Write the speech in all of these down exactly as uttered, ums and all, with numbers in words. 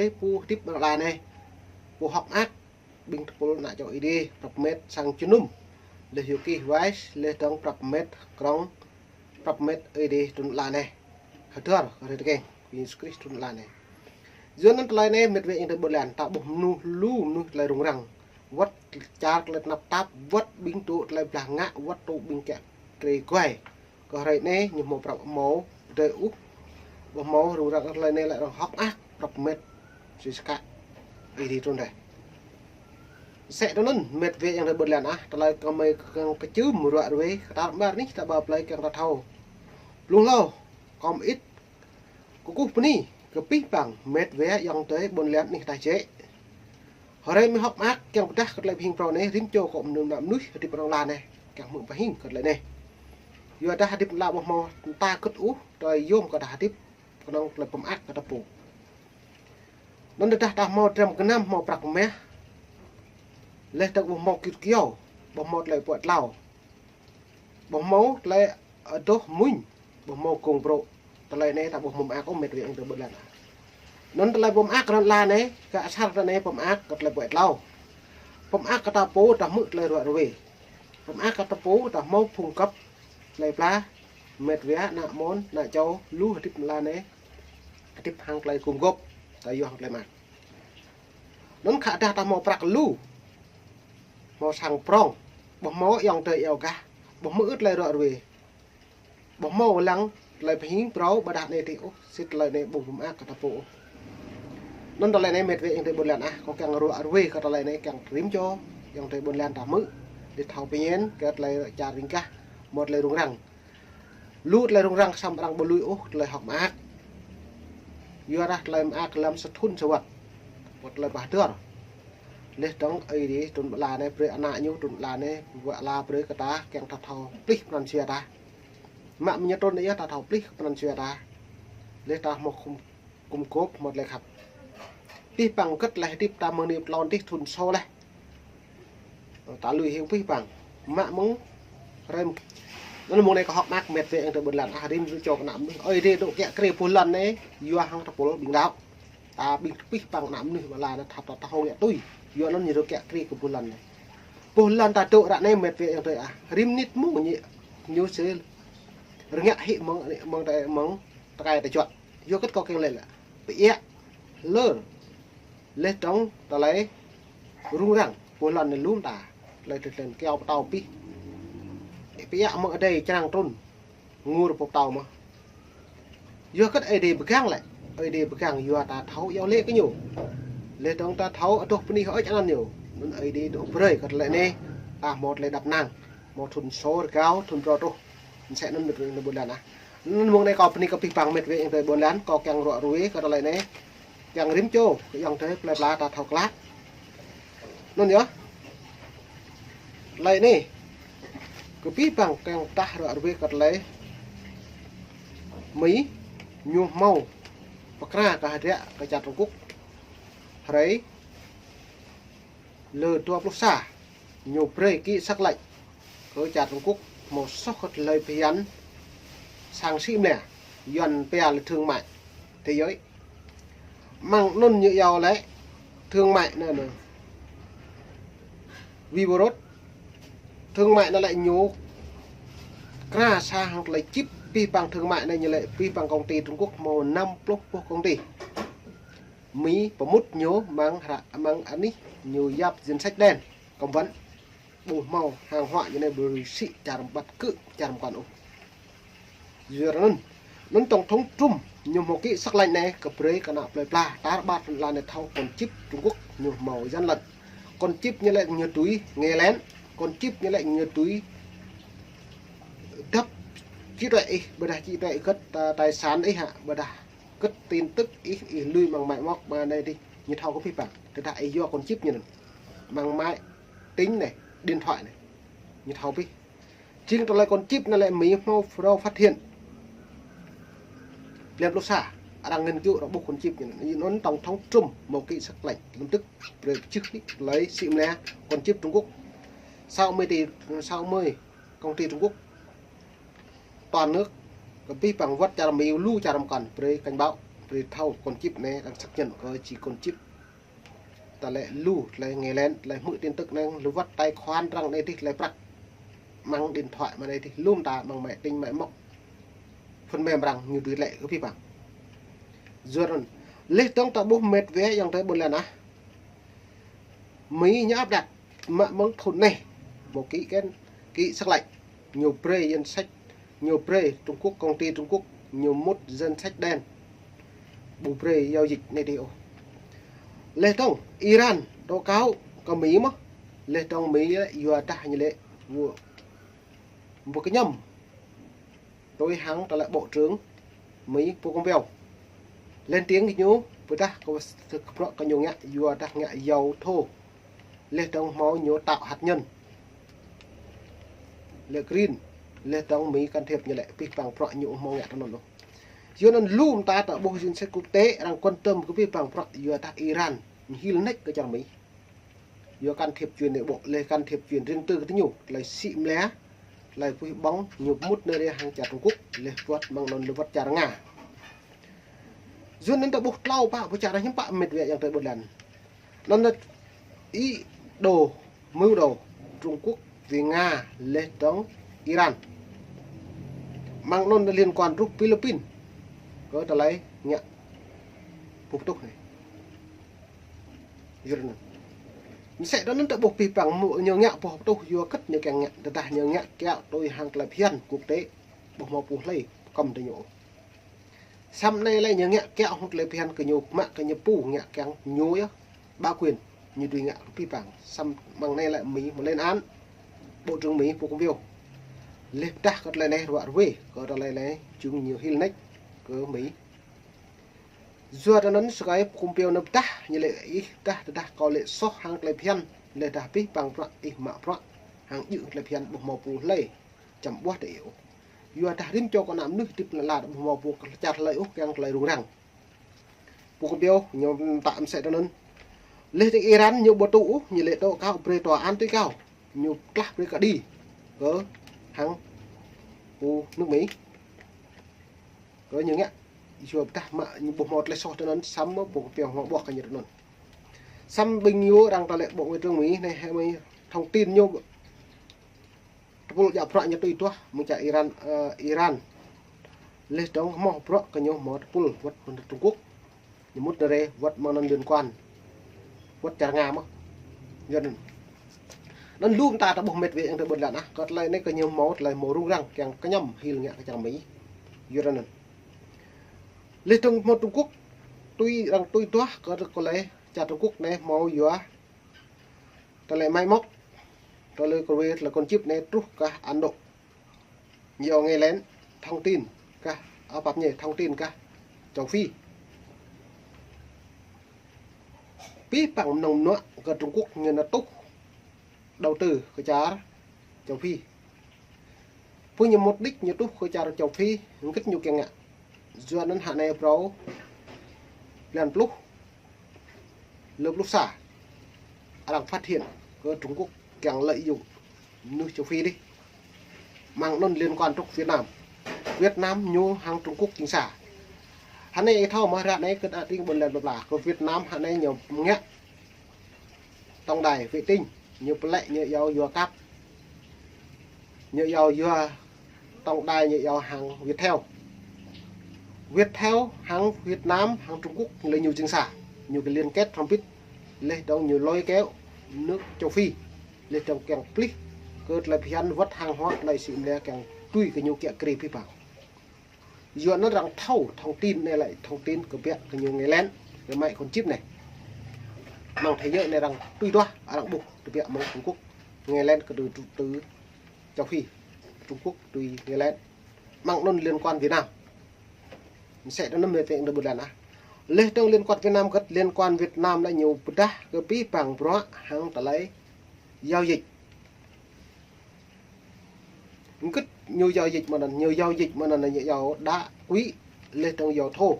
Ih pô hơdip ƀơi lŏn ala anai, pô hơ̆k mơak ƀing tơpul ană čô Ơi Adai, prăp met sang jơnum, laih yua kơ wai, laih dơ̆ng prăp met krŏng, prăp met Ơi Adai trŭn ƀơi lŏn ala anai. Hơdơr kơ hrơi tơkeng Yêsu Krist trŭn ƀơi lŏn ala anai. Yua anŭn tơlơi anai met wa ayŏng adơi ƀôn lan, ta ƀuh mơnuih lu, mơnuih tơlơi rŭng răng. Wơ̆t čar tơlơi tơnap tap, wơ̆t ƀing tŭ tơlơi blah ngă, wơ̆t tŭ ƀing kiă kriê guai. Kơ hrơi anai ñu hmâo prăp hmâo pơdơi ôh, ƀu hmâo rŭng răng. Tơlơi anai lĕ arăng hơ̆k mơak prăp met sĭt sơkă Ơi Adai trŭn rai. Sĕ tui anŭn met wa ayŏng adơi ƀôn lan ah, tơlơi kơmơi kiăng pơčưm ruă ruai, kơ ta rơmar anih ta ƀơi plơi kiăng ta thâo. Blung hlâo, kơ mơit kơkuh bơni kơ abih bang met wa ayŏng adơi ƀôn lan anih ta jĕ. Hrơi mơ̆ hơ̆k mơak kiăng pơdah kơ tơlơi pơhing phrâo anai, rĭm čô kơ mơnuih, mơnuih hơdip ƀơi lŏn ala anai kiăng hmư̆ pơhing kơ tơlơi anai. Yua dah hơdip lăm ƀu hmâo ta kơt ôh, tơlơi yôm kơ dah hơdip kơnơ̆ng tơlơi pơmơak kơ ta pô. Anŭn tơdah ta hmâo dram gơnam, hmâo prăk mah, laih dơ̆ng ƀu hmâo kơyut kơyâo, ƀu hmâo tơlơi puăi tlao, ƀu hmâo tơlơi adoh mŭñ, ƀu hmâo gông brŏ, tơlơi anai ta ƀu hmâo mơak ôh met wa ayŏng adơi ƀôn lan. Anŭn tơlơi pơmơak kơ lŏn ala anai, kơ asar ta anai pơmơak kơ tơlơi puăi tlao. Pơmơak kơ ta pô ta hmư̆ tơlơi ruă ruai. Pơmơak kơ ta pô ta hmâo phung găp tơlơi pla, met wa ană mơ̆n, ană čô, lu hơdip lŏn ala anai, hơdip hăng tơlơi gum gôp, ta yua hăng tơlơi mơak. Anŭn khă dah ta hmâo prăk lu, hmâo sang prŏng, ƀu hmâo ayŏng adơi iâu gah, ƀu hmâo ưt tơlơi ruă ruai, ƀu hmâo lăng tơlơi pơhing phrâo ƀôdah anai adih ôh, sĭt tơlơi anai ƀu pơmơak kơ ta pô ôh. Anŭn tơlơi anai met wa ayŏng adơi ƀôn lan ah, kâo kiăng ruă ruai kơ tơlơi anai kiăng rĭm čô ayŏng adơi ƀôn lan ta hmư̆, đĭ thâo pơñen kơ tơlơi čar ring gah, hmâo tơlơi rŭng răng. Lu tơlơi rŭng răng samơ̆ arăng ƀu lui ôh tơlơi hơ̆k mơak. Yua dah tơlơi mơak lăm sa thŭn sa wơ̆t, wơ̆t tơlơi pơhơdơr. Laih dơ̆ng Ơi Adai trŭn ƀơi lŏn ala anai, brơi ană ñu trŭn ƀơi lŏn ala anai, wơ̆t ala brơi kơ ta kiăng ta thâo plih pran jua ta. Mă mơ̆ ñu trŭn anai yơh ta thâo plih pran jua ta. Laih ta hmâo gum, gum gôp hmâo tơlơi khăp. Abih bang gĕt laih hơdip ta mơ̆ng anai pơ tlôn adih thŭn sô laih. Ta lui hăng abih bang. Mă mơ̆ng hrơi anŭn mơ̆ng anai kơ hơ̆k mơak met wa ayŏng adơi ƀôn lan ah, rĭm čô kơ ană mơnuih. Ơi Adai dŏ kiă kriê boh lŏn anai yua hăng tơpul ƀing đaŏ. Ta ƀing abih bang ană mơnuih ƀơi lŏn anai ta thâo, ta thâo ngă tui. Yua anŭn ñu dŏ kiă kriê kơ boh lŏn anai. Boh lŏn ta dŏ ră anai met wa ayŏng adơi ah, rĭm mơnit mông ñu, ñu sĭt rơngiă hĭ mơ̆ng, mơ̆ng ta, mơ̆ng tơkai ta juă. Yua hơget kâo kiăng laĭ lĕ, pơiă, hlơr, laih dơ̆ng tơlơi rŭng răng, boh lŏn anai lŏm ta, tơlơi tơlơi kiao pơtâo abih. Pơiă mơ̆ng adai črang trŭn, ngur pơtâo mơ̆n. Yua hơget Ơi Adai pơgang lĕ, Ơi Adai pơgang yua ta thâo iâu laĭ kơ ñu. Laih dơ̆ng ta thâo adoh bơni hơơč anăn ñu. Anŭn Ơi Adai dŏ brơi kơ tơlơi anai, ta hmâo tơlơi đăp năng, hmâo thŭn sô rơgao, thŭn phrâo truh. Sĕ anŭn met wa ayŏng adơi ƀôn lan ah. Anŭn mơ̆ng anai kâo bơni kơ abih bang met wa ayŏng adơi ƀôn lan, kâo kiăng ruă ruai kơ tơlơi anai. Kiăng rĭm čô kơ ayŏng adơi plơi pla ta thâo klă. Anŭn yơh. Tơlơi anai kơ abih bang kiăng ta ruă ruai kơ tơlơi Mi ñu hmâo pơkra kơ hơdră kơ čar Trung Quốc. Hrơi lơ dua pluh sa, ñu brơi ký sắc lệnh kơ čar Trung Quốc hmâo soh kơ tơlơi phiăn sang sĭ mơnia, Yuan pia lĕ thương mại thế giới. Mơ̆ng anŭn ñu iâu lĕ thương mại anai, anai. Vi Bharat, thương mại anai lĕ ñu kra sa hăng tơlơi chip abih bang thương mại anai, ñu lĕ abih bang công ty Trung Quốc hmâo năm pluh boh công ty. Mi pơmŭt ñu mơ̆ng hră, mơ̆ng anih ñu yap danh sách đen, cấm vận. Ƀu hmâo hàng hóa ñu anai ƀu sĭ čar ƀăt kơ čar mơkăn ôh. Yua anŭn, anŭn tổng thống Trump ñu hmâo ký sắc lệnh anai kơ brơi kơ ană plơi pla, tar ƀar lŏn anai thâo con chip Trung Quốc ñu hmâo gian lận. Con chip ñu lĕ ñu tui nghe lén, con chip ñu lĕ ñu tui dăp trí tuệ ih, ƀôdah trí tuệ gĕt, à, tài sản ih hă, ƀôdah gĕt tin tức ih, ih lui mơ̆ng mă mŏk mă anai adih, ñu thâo kơ abih bang. Tơdah ih yua con chip ñu anŭn, mơ̆ng máy tính anai, điện thoại anai, ñu thâo abih. Jing tơlơi con chip anai lĕ Mi hmâo phrâo phát hiện. Lăm pluh sa, arăng nghiên cứu arăng ƀuh con chip anai. Anŭn tổng thống Trump hmâo ký sắc lệnh lập tức brơi pơčeh hĭ tơlơi sĭ mơnia con chip Trung Quốc. Sáu mươi tỷ, sáu mươi công ty Trung Quốc. Toàn nước, kơ abih bang wơ̆t čar Mi lu čar mơkăn brơi cảnh báo. Brơi thâo kơn čip anai arăng xác nhận kơ či kơn čip. Tơlơi lu, tơlơi nghe lén, tơlơi hmư̆ tin tức anai, lu wơ̆t tài khoản arăng anai dih, tơlơi prăk. Mơ̆ng điện thoại mơ̆ng anai dih, lu mơta mơ̆ng máy tính máy móc. Phần mềm arăng ñu dưi lĕ kơ pih păng. Yua anŭn, leh tong ta ƀuh mĕt wa ayŏng adơi ƀôn lan ah. Mỹ ñu áp đặt mă mơ̆ng thŭn anai, mơ̆ ký kết, ký xác lệnh, ñu brơi danh sách, ñu brơi Trung Quốc, công ty Trung Quốc, ñu mŭt danh sách đen. Ƀu brơi giao dịch anai dih ôh. Leh tong Iran tố cáo kơ Mỹ mơ̆. Leh tong Mỹ yua dah ñu lĕ ƀu, ƀu kơñăm tui hăng tơlơi Bộ trưởng Mỹ Pompeo lên tiếng kơ ñu, ƀôdah kơ bruă kơ ñu ngă, yua dah ngă dầu thô. Leh tong hmâo ñu tạo hạt nhân. Lĕ Green, leh tong Mỹ can thiệp ñu lĕ pih păng bruă ñu hmâo ngă tơ anŭn ôh. Yua anŭn lu mơta ta ƀuh chính sách quốc tế arăng quan tâm kơ pih păng bruă yua dah Iran ñu hil nač kơ čar Mỹ. Yua can thiệp chuyện nội bộ, lĕ can thiệp chuyện riêng tư kơ ñu, tơlơi sĭ mlia, tơlơi puih ƀơ̆ng, ñu mŭt anai rai hăng čar Trung Quốc, lĕ wơ̆t mơ̆ng anŭn lĕ wơ̆t čar Nga. Yua anŭn ta ƀuh tlâo pă, ƀu čar hiư̆m pă mĕt wa ayŏng adơi ƀôn lan. Anŭn lĕ ý đồ, mưu đồ Trung Quốc với Nga leh tong Iran. Mơ̆ng anŭn liên quan truh Philippines. Kơ tơlơi ngă boh pơtuh anai. Yua anŭn. Mơsĕ tơ anŭn ta ƀuh pih păng mơ̆ ñu ngă boh pơtuh yua hơget ñu kiăng ngă, tơdah ñu ngă kiaŏ tui hăng tơlơi phiăn quốc tế, ƀu hmâo pô hlơi kăm tơ ñu. Samơ̆ anai lĕ ñu ngă kiaŏ hăng tơlơi phiăn kơ ñu, mă kơ ñu pô ngă kiăng ñu yơh, bá quyền, ñu dưi ngă kơ pih păng. Samơ̆ mơ̆ng anai lĕ Mỹ mơ̆ lên án, Bộ trưởng Mỹ Pompeo. Leh pơdah kơ tơlơi anai ruă ruê, kơ tơlơi anai jing ñu hil nač kơ Mỹ. Yua tơ anŭn sơkai Pompeo anŭn pơdah, ñu lĕ ih pơdah, tơdah kâo lĕ soh hăng tơlơi phiăn, leh dah pih păng bruă ih mă bruă hăng djơ̆ tơlơi phiăn ƀu hmâo pô hlơi čăm ƀuah tơ ih ôh. Yua dah rĭm čô kơ ană mơnuih hơdip lăn ala ƀu hmâo pô čar hlơi ôh kiăng tơlơi rŭng răng. Pompeo ñu mơta mơsĕ tơ anŭn. Leh tong Iran ñu ƀu tŭ ôh, ñu lĕ tố cáo brơi tòa án tối cao. Ñu tlah brơi kơ đi kơ hăng pô nước Mỹ. Kơ ñu ngă, yua pơdah mă ñu ƀu hmâo tơlơi soh tơ anŭn, samơ̆ Pompeo hmâo ƀuah kơ ñu tơ anŭn. Samơ̆ ƀing ñu arăng tơlơi Bộ Ngoại trưởng Mỹ anai, hă Mỹ thông tin ñu tơpul djă bruă ñu tui duah mơ̆ng čar Iran, ơ, Iran. Leh tong hmâo bruă kơ ñu hmâo tơpul wơ̆t mơ̆ng Trung Quốc. Ñu mŭt anai rai wơ̆t mơ̆ng anŭn liên quan wơ̆t čar Nga mơ̆. Yua anŭn. Anŭn lu mơta ta ƀuh mĕt wa ayŏng adơi ƀôn lan ah, kơ tơlơi anai kơ ñu hmâo tơlơi hmâo rŭng răng kiăng kơñăm hil ngă kơ čar Mỹ. Yua anŭn. Leh tong hmâo Trung Quốc tui arăng tui duah kơ tơlơi čar Trung Quốc anai hmâo yua tơlơi máy móc, tơlơi kơ wê, tơlơi kơn čip anai truh kơ Ấn Độ. Ñu nghe lén thông tin kơ, ơ, pap ñu thông tin kơ châu Phi. Pih păng mơnơ̆ng mơnuă kơ Trung Quốc ñu nao tuh đầu tư kơ čar châu Phi. Pô ñu mục đích ñu tuh kơ čar châu Phi, hơget ñu kiăng ngă. Yua anŭn hă anai phrâo blan pluh, lơ pluh sa, arăng phát hiện kơ Trung Quốc kiăng lợi dụng mơnuih châu Phi dih. Mơ̆ng anŭn liên quan truh Việt Nam. Việt Nam ñu hăng Trung Quốc jing sa. Hă anai ih thâo mơ̆ ră anai kơ đa ting ƀôn lan pla pla. Kơ Việt Nam hă anai ñu ngă tổng đài vệ tinh, ñu pơlĕ ñu iâu yua cáp. Ñu iâu yua tổng đài ñu iâu hăng Viettel. Viettel hăng Việt Nam hăng Trung Quốc lĕ ñu jing sa. Ñu kơ liên kết hrŏm hơbĭt. Leh dong ñu lôi kéo nước châu Phi. Leh dong kiăng plih kơ tơlơi phiăn wơ̆t hàng hóa tơlơi sĭ mlia kiăng tui kơ ñu kiă kriê pih păng. Yua anŭn arăng thâo thông tin anai lĕ thông tin kơ biă kơ ñu nghe lén, kơ mă kơn čip anai. Mơ̆ng thế giới anai arăng tui duah, arăng ƀuh, tơ biă mơ̆ng Trung Quốc nghe lén kơ tơ, tơ, tơ châu Phi, Trung Quốc tui nghe lén. Mơ̆ng anŭn liên quan Việt Nam. Mơsĕ tơ anŭn mĕt wa ayŏng adơi ƀôn lan ah. Leh dong liên quan Việt Nam hơget, liên quan Việt Nam lĕ ñu pơdah kơ pih păng bruă hăng tơlơi giao dịch. Hơget ñu giao dịch mơ̆ng anŭn, ñu giao dịch mơ̆ng anŭn ñu iâu đá quý, leh dong dầu thô.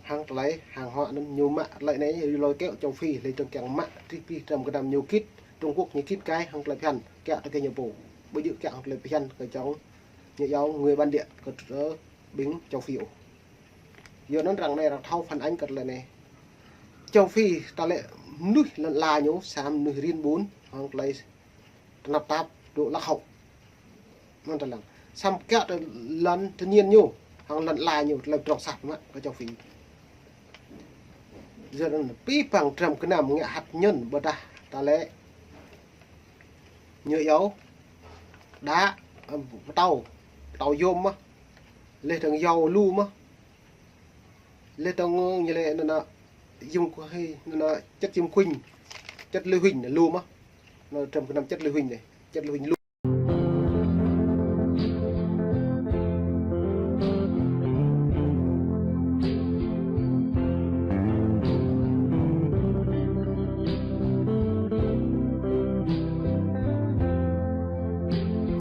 Hăng tơlơi hàng hóa anŭn ñu mă tơlơi anai ñu lôi kéo châu Phi, leh dong kiăng mă trih pih tram kơdăm ñu kĭt, Trung Quốc ñu kĭt kai hăng tơlơi phiăn, kiaŏ tơ kơ ñu pô. Ƀu djơ̆ kiaŏ hăng tơlơi phiăn kơ čong ñu iâu người bản địa kơ tơ ƀing châu Phi ôh. Yua anŭn arăng anai arăng thâo phản ánh kơ tơlơi anai. Châu Phi ta lĕ mơnuih lŏn ala ñu, sa mơnuih rin ƀun, hăng tơlơi tơnap tap dŏ lạc hậu. Anŭn tơlăng. Samơ̆ kiăng tơ lŏn tự nhiên ñu, hăng lŏn ala ñu, tơlơi pơdrŏng sat mă kơ châu Phi. Yua anŭn abih bang dram gơnam ngă hăt ñŭn ƀôdah ta lĕ ñu iâu đa, ơ, pơtâo, pơtâo yôm mơ̆n. Lĕ tơ̆ng yâo lu mơ̆n. Lĕ tơ̆ng ñu lĕ anŭn, anŭn, yŭng kơ hơi, anŭn, anŭn, chất yŭng khuynh, chất lợi huỳnh anŭn lu mơ̆n. Anŭn dram gơnam chất lợi huỳnh anai, chất lợi huỳnh lu.